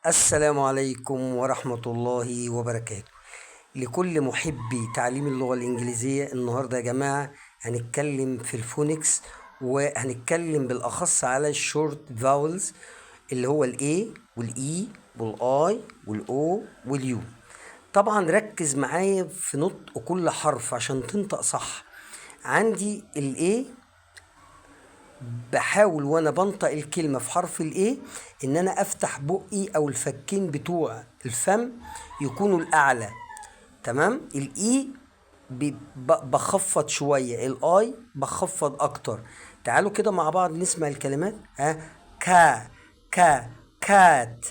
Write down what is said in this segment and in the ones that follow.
السلام عليكم ورحمة الله وبركاته لكل محبي تعليم اللغة الإنجليزية. النهاردة يا جماعة هنتكلم في ال phonics، وهنتكلم بالأخص على ال short vowels اللي هو ال A وال E وال I وال O وال U. طبعا ركز معايا في نطق كل حرف عشان تنطق صح. عندي ال A، بحاول وانا بنطق الكلمة في حرف ال A ان انا افتح بقي او الفكين بتوع الفم يكونوا الاعلى، تمام؟ ال E بخفض شوية، ال I بخفض اكتر. تعالوا كده مع بعض نسمع الكلمات. ها، ca ca cat،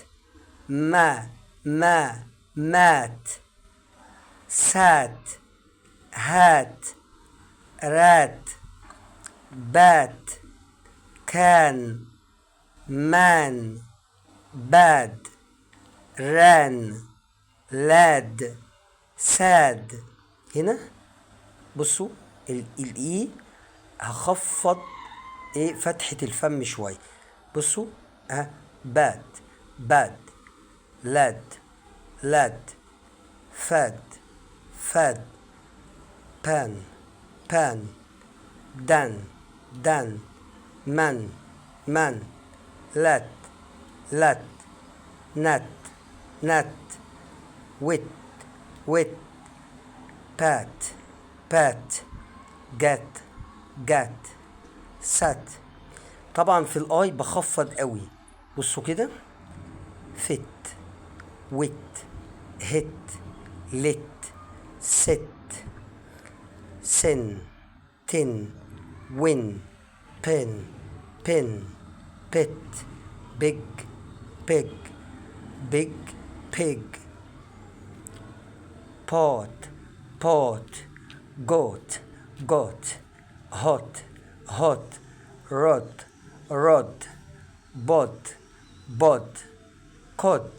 ma ma mat، sat، hat، rat، bat، can، man، bad، ran، lad، sad. هنا بصوا ال E هخفض ايه؟ فتحة الفم شوية. بصوا، ها، bat، bad، lad، lad، fad، fad، pan، pan، dan، dan، man، man، lat، lat، nat، nat، wet، wet، pat، pat، gat، gat، sat. طبعا في ال I بخفض قوي. بصوا كده: fit، wit، hit، lit، sit، sin، tin، win، pin، pin، pit، big، pig، big، pig، pot، pot، got، got، hot، hot، rod، rod، bod، bod، cod،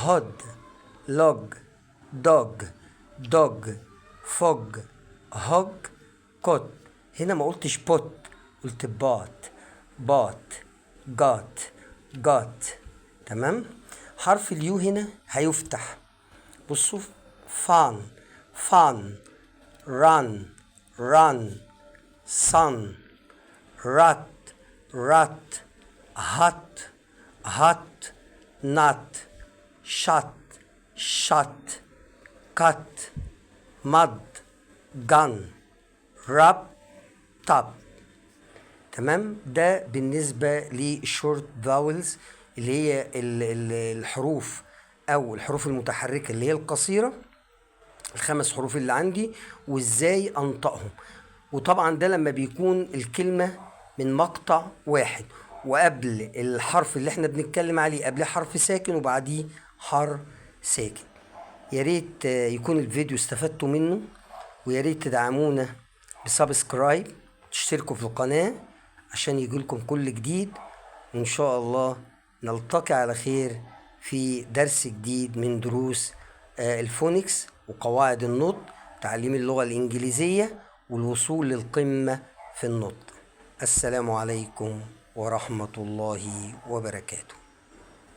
hod، log، dog، dog، fog، hog، cot. هنا ما قلتش pot، قلت bot، bot، got، got، تمام؟ حرف ال U هنا هيفتح. بصوا: fun، fun، run، run، sun، rut، rut، hut، hut، nut، shut، shut، cut، mud، gun، rub، tub. تمام؟ ده بالنسبة لل short vowels اللي هي الحروف أو الحروف المتحركة اللي هي القصيرة، الخمس حروف اللي عندي وازاي انطقهم. وطبعا ده لما بيكون الكلمة من مقطع واحد، وقبل الحرف اللي احنا بنتكلم عليه قبل حرف ساكن وبعديه حرف ساكن. يا ريت يكون الفيديو استفدتوا منه، ويا ريت تدعمونا ب subscribe، تشتركوا في القناة عشان يجيلكم كل جديد، وإن شاء الله نلتقي على خير في درس جديد من دروس ال phonics وقواعد النطق، تعليم اللغة الإنجليزية والوصول للقمة في النطق. السلام عليكم ورحمة الله وبركاته.